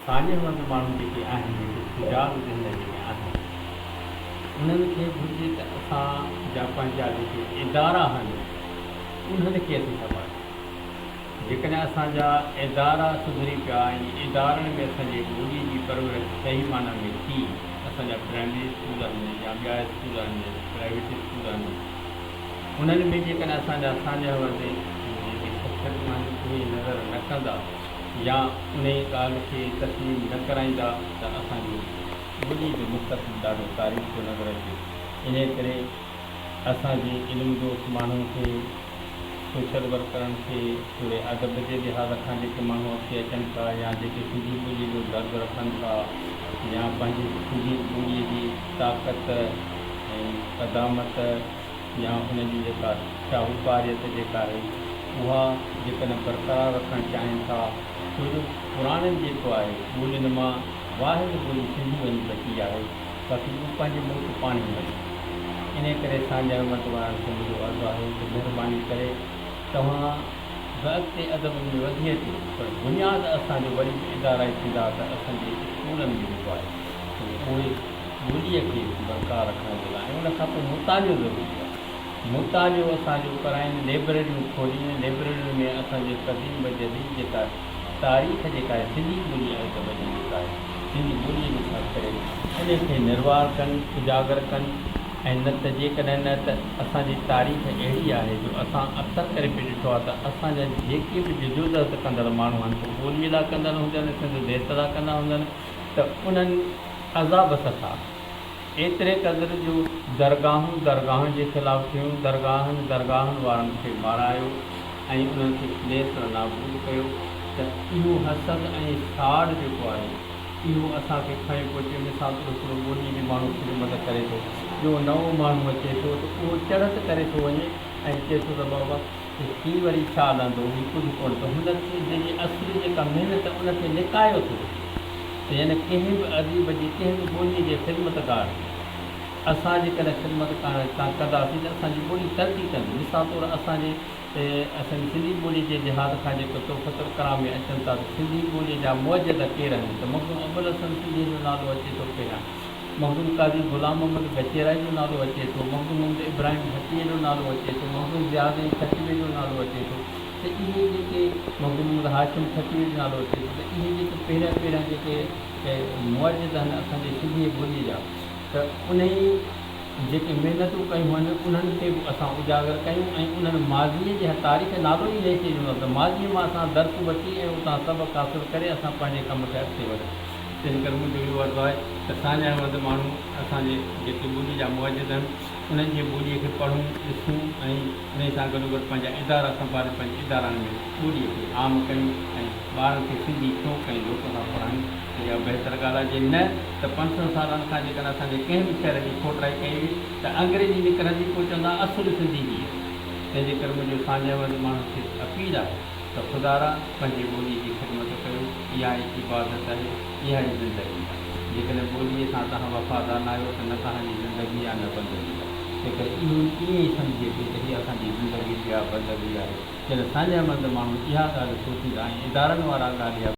ساڃاهه وند ماڻهو جيڪي آهن، جيڪي سجاڳ ذهن جيڪي آهن، انهن کي گهرجي ته اسان جا پنهنجا جيڪي ادارا آهن، انهن کي اسين سنڀاليون. جيڪڏهن اسان جا ادارا سڌري پيا ۽ ادارن ۾ اسان جي ٻوليء جي پرورش صحيح معنيٰ ۾ ٿي، اسان جا پرائمري اسڪول آهن يا ٻيا اسڪول آهن، پرائيويٽ اسڪول آهن، انهن ۾ جيڪڏهن اسان جا ساڃاهه وند جيڪي شخصيتون آهن، اهي نظر نه ڪندا، يا انهيء ڳالهه کي تسليم نه ڪرائيندا ته اسان جو ٻوليء جو مستقبل ڏاڍو تاريڪ ٿو نظر اچي. انهيء ڪري اسان جي علم دوست ماڻهن کي، سوشل ورڪرن کي توڙي ادب جي لحاظ کان جيڪي ماڻهو اڳتي اچن ٿا يا جيڪي سنڌي ٻوليء جو درد رکن ٿا يا پنهنجي سنڌي ٻوليء جي طاقت ۽ قدامت يا ان جي جيڪا شاهوڪاريت جيڪا آهي اها جيڪڏهن برقرار رکڻ چاهين ٿا ڇو جو پراڻن جيڪو آهي ٻولين مان واحد ٻولي سنڌي وڃي بچي آهي باقي اهو پنهنجي ملڪ پاڻهي مري انهي ڪري سانجهه مت وارن کي منهنجو عرض آهي ته مهرباني ڪري توهان به اڳتي ادب ۾ وڌي اچو پر بنياد اسان جو وري به ادارا ئي ٿيندا ته اسان جي اسڪولن ۾ جيڪو آهي سو اهي ٻوليء کي برقرار رکڻ جي لاء ۽ ان کان پوء مطالعو ضروري آهي. مطالعو اسان جو ڪرائين، لئبرريون کولين، لئبررين ۾ اسان جي قديم و جديد جيڪا تاريخ جيڪا آهي سنڌي ٻولي ۽ ادب جي جيڪا آهي سنڌي ٻوليء جي خاص ڪري ان کي نروار ڪن، اجاگر ڪن ۽ نه ته جيڪڏهن نه ته اسان جي تاريخ اهڙي آهي جو اسان اڪثر ڪري پئي ڏٺو آهي ته اسان جا جيڪي به جدوجهد ڪندڙ ماڻهو آهن پوء ٻوليء لاء ڪندڙ هجن، سنڌ ديس لاء ڪندا هجن ته انهن عذاب سٺا، ايتري قدر جو درگاهون درگاهن جي خلاف ٿيون، درگاهن درگاهن وارن کي مارايو ۽ انهن کي نيست و نابود ڪيو ته اهو حسد ۽ ساڙ جيڪو آهي اهو اسان کي کڻي پهچي. مثال طور هڪڙو ٻوليء جي ماڻهو خدمت ڪري ٿو، ٻيو نئون ماڻهو اچي ٿو ته اهو چڙهت ڪري ٿو وڃي ۽ چئي ٿو ته بابا هي وري ڇا لهندو، هي ڪجهه ڪونه ته هن جي اصلي جيڪا محنت ان کي لڪايو ٿو وڃي ته يعني ڪنهن به اديب جي ڪنهن به ٻوليء جي خدمتگار جي اسان جيڪڏهن خدمت ڪرڻ تان ڪنداسين ته اسان جي ٻولي ترقي ڪندي. مثال طور اسان جي اسان جي سنڌي ٻوليء جي لحاظ کان جيڪو تحفة الڪرام ۾ اچن ٿا ته سنڌي ٻوليء جا موجد ڪير آهن ته مخدوم ابوالحسن سنڌيء جو نالو اچي ٿو پهريان مخدوم قاضي غلام محمد گچيرائي جو نالو اچي ٿو، مخدوم محمد ابراهيم ڀٽيء جو نالو اچي ٿو، مخدوم ضياء الدين ٺٽوي جو نالو اچي ٿو ته اهي جيڪي مخدوم محمد هاشم ٺٽوي جو نالو اچي ٿو ته اهي جيڪي پهريان پهريان جيڪي موجد آهن اسان جي سنڌيء ٻوليء جا ته انهي جيڪي محنتون ڪيون هن انهن کي به اسان اجاگر ڪيون ۽ انهن ماضيء جي تاريخ نالو ئي انهي شيء جو ته ماضيء مان اسان درس وٺي ۽ اتان سبق حاصل ڪري اسان پنهنجي ڪم کي اڳتي وڌايون. تنهن ڪري منهنجو اهو عرض آهي ته ساڃاهه وند ماڻهو اسان جي جيڪي ٻوليء جا موجد آهن، انهن جي ٻوليء کي پڙهون، ڏسون ۽ انهيء سان گڏوگڏ پنهنجا ادارا سنڀالي پنهنجي ادارن ۾ ٻوليء کي عام ڪيون ۽ ٻارن کي سنڌي شوق ۽ ذوق سان پڙهايون ته اها بهتر ڳالهه آهي. جي نه ته 500 سالن کان جيڪڏهن اسان جي ڪنهن به شهر جي کوٽرائي ڪئي وئي ته انگريزي نڪرندي پوء چوندا اصل سنڌي هيء آهي. تنهن جي ڪري منهنجو ساڃاهه وند ماڻهن کي اپيل آهي ته خدارا پنهنجي ٻوليء جي خدمت ڪيو، اها ئي عبادت آهي، اها ئي زندگي آهي. جيڪڏهن ٻوليء سان توهان وفادار ناهيو ته نه توهان جي زندگي آهي نه بندگي آهي. تنهنڪري اهو ائين ئي سمجهجي ٿو ته هيء اسان جي زندگي به آهي، بندگي آهي. جڏهن ساڃاهه مند ماڻهو اها ڳالهه سوچيندا ۽ ادارن وارا ڳالهه اها.